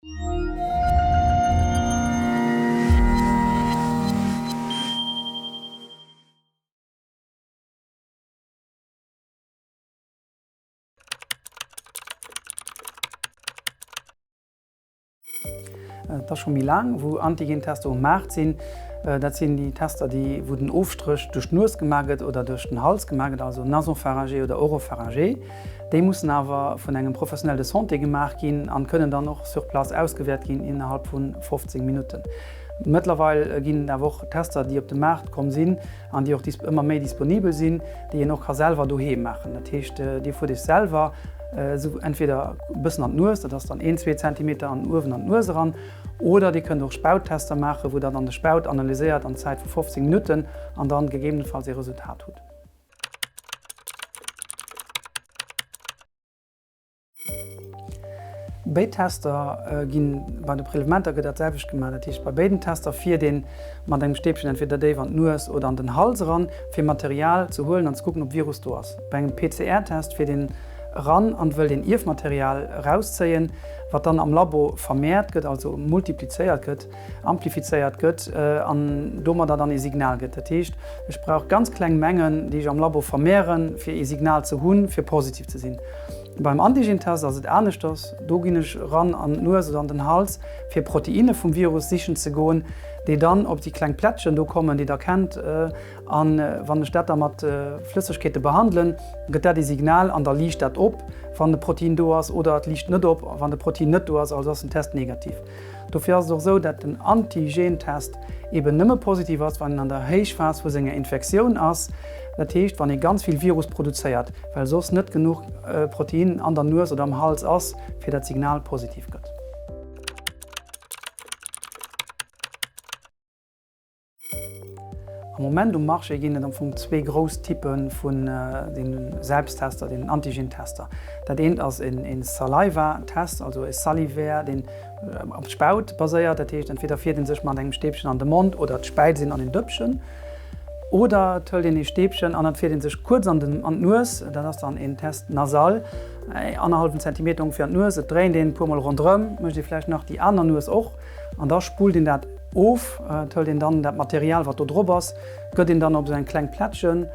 Et ass scho méi laang, wou Antigentester um Maart sinn. Dat sinn déi Tester, déi, wou den Ofstréch duerch d'Nues gemaach gëtt oder duerch den Hals gemaach gëtt, also nasopharyngé oder oropharyngé. Déi mussen awer vun engem Professionnel de santé gemaach ginn an kënnen dann och sur place ausgewäert ginn innerhalb vu 15 Minutten. Mëttlerweil ginn et awer och Tester, déi op de Maart komm sinn an déi och ëmmer méi disponibel sinn, déi een och ka selwer doheem maachen. Dat heescht, Dir fuert Iech selwer esou entweder e bëssen an d'Nues, dat ass dann een, zwee Zentimeter an uewen an d'Nues eran, oder Dir kënnt och Spauttester maachen, wou Der dann de Spaut analyséiert an Zäit vu 15 Minutten an dann gegebenenfalls ee Resultat hutt. Béid Tester ginn, bei de Prelevementer gëtt dat selwecht gemaach, dat heescht bei béiden Tester fiert ee mat engem Stäbchen entweder déif an d'Nues oder an den Hals eran, fir Material ze huelen an ze kucken, ob Virus do ass. Bei engem PCR-Test fiert een eran an wëllt een Ierfmaterial erauszéien, wat dann am Labo vermehrt gëtt, also multiplizéiert gëtt. amplifizéiert gëtt an domadder dann ee Signal gëtt. Dat heescht, ech brauch ganz kleng Mengen, déi ech am Labo vermehren, fir ee Signal ze hunn, fir positiv ze sinn. Beim Antigentest ass et aneschters, do ginn ech eran an d'Nues oder an den Hals, fir Proteinne vum Virus sichen ze goen, déi dann op déi kleng Plättchen do kommen, déi Der kennt. A wann ech dat da mat Flëssegkeete behandelen, gëtt dat ee Signal an da liicht dat op, wann de Protein do ass, oder et liicht net op, wann de Protein net do ass, also ass den Test negativ. Dofir ass et och esou, dat den Antigentest eben nëmme positiv ass, wann een an der Héichphas vu senger Infektioun ass, dat heescht, wann ee ganz vill Virus produzéiert, well soss net genuch Protein an der Nues oder am Hals ass, fir dat d'Signal positiv gëtt. Am Moment um Marché ginn et am Fong zwee grouss Typpe vun deene Selbsttester, deenen Antigentester. Dat eent ass e Saliva-Test, also e Salivaire, deen op Spaut baséiert. Dat heescht, entweder fiert ee sech mat engem Stäbchen an de Mond oder et späizt een an en Dëppchen. Oder et hëlt een ee Stäbchen an et fiert ee sech kuerz an d'Nues. Dat ass dann een Test nasal, annerhallwen Zentimeter ongeféier an d'Nues. Et dréint een e puermol ronderëm, mécht ee vläicht nach déi aner Nues och an da spullt een dat Of. Et hëlt een dann dat Material, wat do drop ass, gëtt een dann op esou eng kleng Plättchen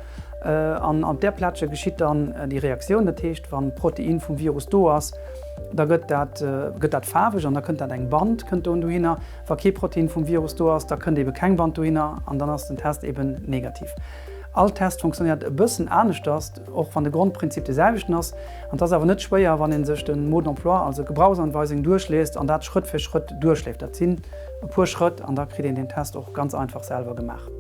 an an där Plättche geschitt dann déi Reaktioun. Dat heescht, wann d'Protein vum Virus do ass, da gëtt dat, gëtt dat faarweg an da kënnt dat eng Band kënnt do dohinner. Wa kee Protein vum Virus do ass, da kënnt ebe keng Band dohinner an dann ass den Test eben negativ. All Test funktionéiert e bëssen aneschters, och wann de Grondprinzip de selwechten ass. An et ass awer net schwéier, wann ee sech de Mode d'emploi, also d'Gebrauchsanweisung duerchliest an dat Schrëtt fir Schrëtt duerchleeft. Dat sinn e puer Schrëtt an da kritt een deen Test och ganz einfach selwer gemaach.